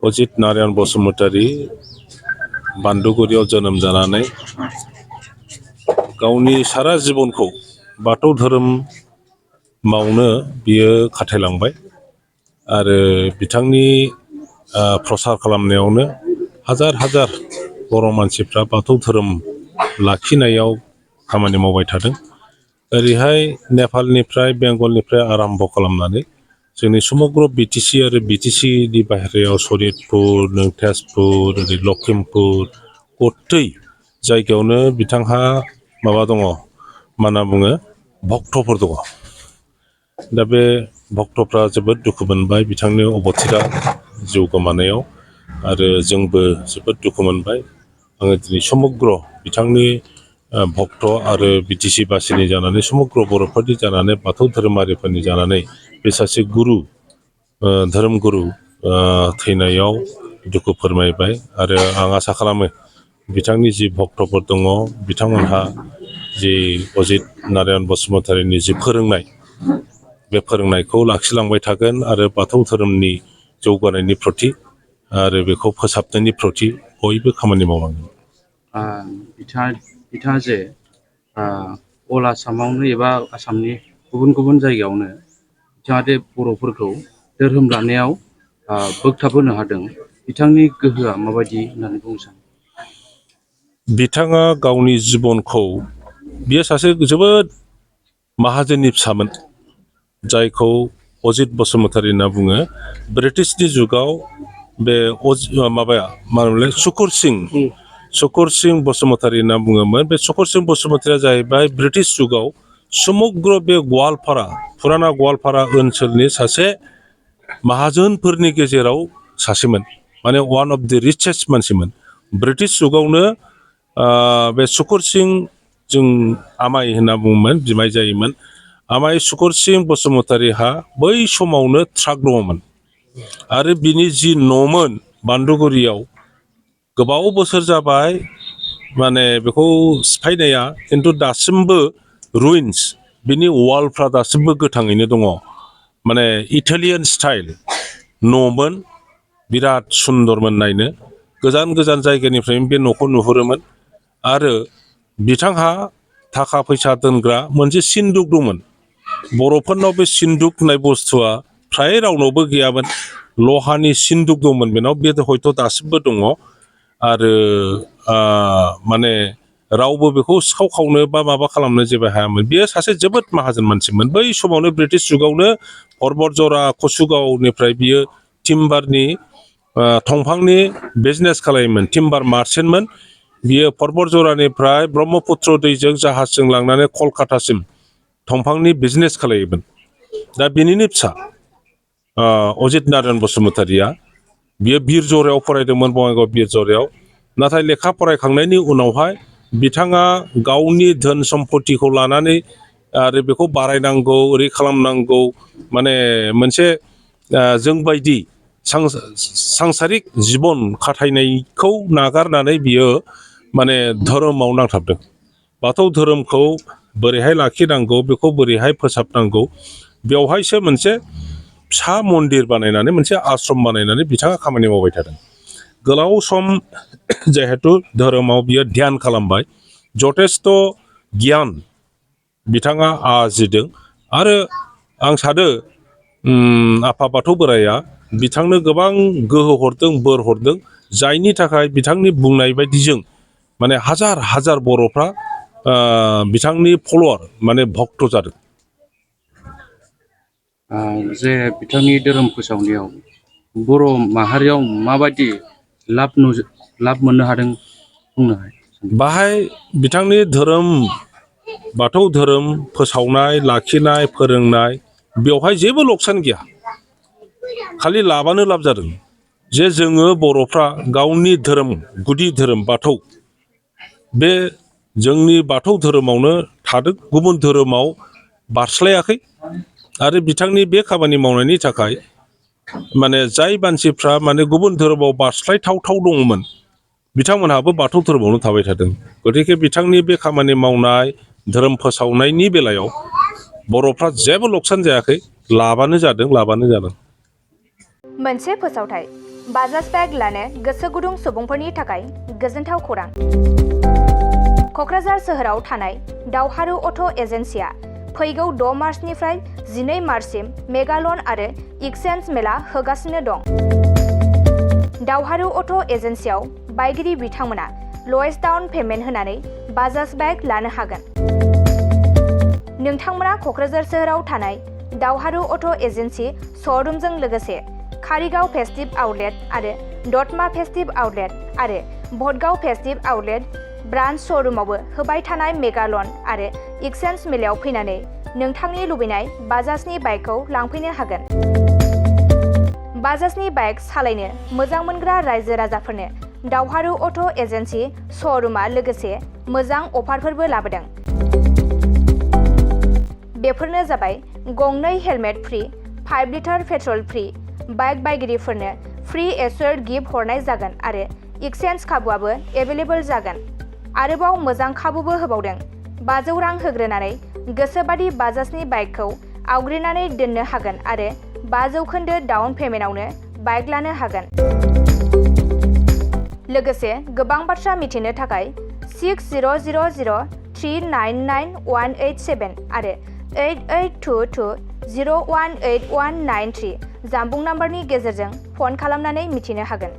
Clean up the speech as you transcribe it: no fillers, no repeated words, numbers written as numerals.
अजित नारायण बसुमतारी बान्दुगुरियाव जोनोम जानानै गावनि सारा जिबनखौ बाथौ धोरोम मावनो बियो खाथायलांबाय आरो बिथांनि प्रसार खालामनायावनो हाजार हाजार बर' मानसिफ्रा बाथौ धोरोम लाखिनायाव खामानि मावबाय थादों। ओरैहाय नेपालनिफ्राय बेंगलनिफ्राय आराम्भ खालामनानै जोंनि समग्र बिटिसि आरो बिटिसिनि बाहेरायाव सनितपुर तेजपुर ओरै लखिमपुर गतै जायगायावनो बिथांहा माबा दङ मा होनना बुङो भक्तफोर दङ। दा बे भक्तफ्रा जोबोद दुखु मोनबाय बिथांनि अबथिरा जिउ गोमानायाव आरो जोंबो जोबोद दुखु मोनबाय। आङो दिनै समग्र बिथांनि भक्त आरो बिटिसि बासिनि जानानै समग्र बर'फोरनि जानानै बाथौ धोरोमारिफोरनि जानानै बे सासे गुरु धोरोम गुरु थैनायाव दुखु फोरमायबाय आरो आं आसा खालामो बिथांनि जि भक्तफोर दङ बिथांमोनहा जि अजित नारायण बसुमतारीनि जि फोरोंनाय बे फोरोंनायखौ लाखिलांबाय थागोन आरो बाथौ धोरोमनि जौगानायनि प्रति आरो बेखौ फोसाबनायनि प्रति बयबो खामानि मावलांगोन। बिथाङा जे अल आसामावनो एबा आसामनि गुबुन गुबुन जायगायावनो जाहाथे बर'फोरखौ धोरोम लानायाव बोगथाबहोनो हादों, बिथांनि गोहोआ माबायदि होननानै बुंनो सानो? बिथाङा गावनि जिबनखौ बियो सासे जोबोद माहाजोननि फिसामोन जायखौ अजित बसुमतारी होनना बुङो। ब्रिटिशनि जुगाव बे माबाया मा होनोमोनलाय सुकुर सिं बसुमतारी होनना बुङोमोन। बे सुकुर सिं बसुमतारीया जाहैबाय ब्रिटिश जुगाव समग्र बे गवालपारा फुराना गवालपारा ओनसोलनि सासे माहाजोनफोरनि गेजेराव सासेमोन, माने वान अफ द रिचेस्ट मानसिमोन। ब्रिटिश जुगावनो बे सुकुर सिं जों आमाय होनना बुङोमोन, बिमाय जायोमोन। आमाय सुकुर सिं बसुमतारीहा बै समावनो ट्राक दङमोन आरो बिनि जि न'मोन बान्दुगुरियाव गोबाव बोसोर जाबाय माने बेखौ सिफायनाया, खिन्थु दासिमबो रुइन्स बिनि वालफ्रा दासिमबो गोथाङैनो दङ। माने इटालियान स्टाइल न'मोन, बिराद सुन्दरमोन नायनो। गोजान गोजान जायगानिफ्रायनो बे न'खौ नुहुरोमोन आरो बिथांहा थाखा फैसा दोनग्रा मोनसे सिन्दुक दंमोन। बर'फोरनाव बे सिन्दुक होननाय बुस्थुआ फ्राय रावनावबो गैयामोन। लहानि सिन्दुक दंमोन बेनाव, बे हयथ' दासिमबो दङ आरो माने रावबो बेखौ सिखाव खावनो बा माबा खालामनो जेबो हायामोन। बेयो सासे जोबोद माहाजोन मानसिमोन। बै समावनो ब्रिटिश जुगावनो परबतजरा कसुगावनिफ्राय बियो टिम्बारनि दंफांनि बिजनेस खालायोमोन, टिम्बार मार्चेन्टमोन। बियो परबतजरानिफ्राय ब्रह्मपुत्र दैजों जाहाजजों लांनानै कलकातासिम दंफांनि बिजनेस खालायोमोन। दा बेनिनो फिसा अजित नारायण बसुमतारीया, बियो बिरजरायाव फरायदोंमोन, बङाइगाव बिरजरायाव। नाथाय लेखा फरायखांनायनि उनावहाय बिथाङा गावनि धोन सम्पतिखौ लानानै आरो बेखौ बारायनांगौ ओरै खालामनांगौ, माने मोनसे जोंबायदि सांसारिक जिबन खाथायनायखौ नागारनानै बियो माने धोरोमाव नांथाबदों। बाथौ धोरोमखौ बोरैहाय लाखिनांगौ, बेखौ बोरैहाय फोसाबनांगौ, बेवहायसो मोनसे फिसा मन्दिर बानायनानै मोनसे आश्रम बानायनानै बिथाङा खामानि मावबाय थादों। गोलाव सम जिहेथु धोरोमाव बियो ध्यान खालामबाय, जथेस्थ' गियान बिथाङा आरजिदों आरो आं सानो आफा बाथौ बोराइया बिथांनो गोबां गोहो हरदों, बोर हरदों, जायनि थाखाय बिथांनि बुंनाय बायदिजों माने हाजार हाजार बर'फ्रा बिथांनि फल'वार माने भक्त जादों। जे बिथांनि धोरोम फोसावनायाव बर' माहारियाव माबायदि लाब मोननो हादों बुंनो हायो? बाहाय बिथांनि धोरोम बाथौ धोरोम फोसावनाय, लाखिनाय, फोरोंनाय, बेवहाय जेबो लकसान गैया, खालि लाबानो लाब जादों। जे जोङो बर'फ्रा गावनि धोरोम, गुदि धोरोम बाथौ, बे जोंनि बाथौ धोरोमावनो थादों, गुबुन धोरोमाव बारस्लायाखै। आरो बिथांनि बे खामानि मावनायनि थाखाय माने जाय मानसिफ्रा माने गुबुन धोरोमाव बारस्लायथावथाव दङमोन, बिथांमोनहाबो बाथौ धोरोमावनो थाबाय थादों। गतिके बिथांनि बे खामानि मावनाय धोरोम फोसावनायनि बेलायाव बर'फ्रा जेबो लकसान जायाखै, लाबानो जादों, लाबानो जादों। मोनसे फोसावथाय बाजाज बाइक लानो गोसो गुदुं सुबुंफोरनि थाखाय गोजोनथाव खौरां। क'क्राझार सोहोराव थानाय दावहारु अट' एजेन्सिया फैगौ 6 मार्चनिफ्राय 12 मार्चसिम मेगालन आरो एक्सचेन्ज मेला होगासिनो दं। दावहारु अट' एजेन्सियाव बायगिरि बिथांमोना लवेस्ट डाउन पेमेन्ट होनानै बाजाज बाइक लानो हागोन। नोंथांमोना क'क्राझार सोहोराव थानाय दावहारु अट' एजेन्सि श'रुमजों लोगोसे कारिगाव फेस्टिभ आउटलेट आरो दतमा फेस्टिभ आउटलेट आरो भटगाव फेस्टिभ आउटलेट ब्रान्च श'रुमावबो होबाय थानाय मेगालन आरो एक्सचेन्ज मेलायाव फैनानै नोंथांनि लुबैनाय बाजाजनि बाइकखौ लांफैनो हागोन। बाजाजनि बाइक सालायनो मोजां मोनग्रा रायजो राजाफोरनो दावहारु अट' एजेन्सि श'रुमा लोगोसे मोजां अफारफोरबो लाबोदों। बेफोरनो जाबाय गंनै helmet free, 5 litre petrol free, bike बायगिरिफोरनो फ्रि एश्योर्ड गिफ्ट हरनाय जागोन आरो एक्सचेन्ज खाबुआबो एभेलेबल जागोन। आरोबाव मोजां खाबुबो होबावदों। 500 रां होग्रोनानै गोसोबादि बाजाजनि बाइकखौ आवग्रिनानै दोननो हागोन आरो 5% डाउन पेमेन्टआवनो बाइक लानो हागोन। लोगोसे गोबां बाथ्रा मिथिनो थाखाय 6000399187 आरो 8822018193 जानबुं नाम्बारनि गेजेरजों फन खालामनानै मिथिनो हागोन।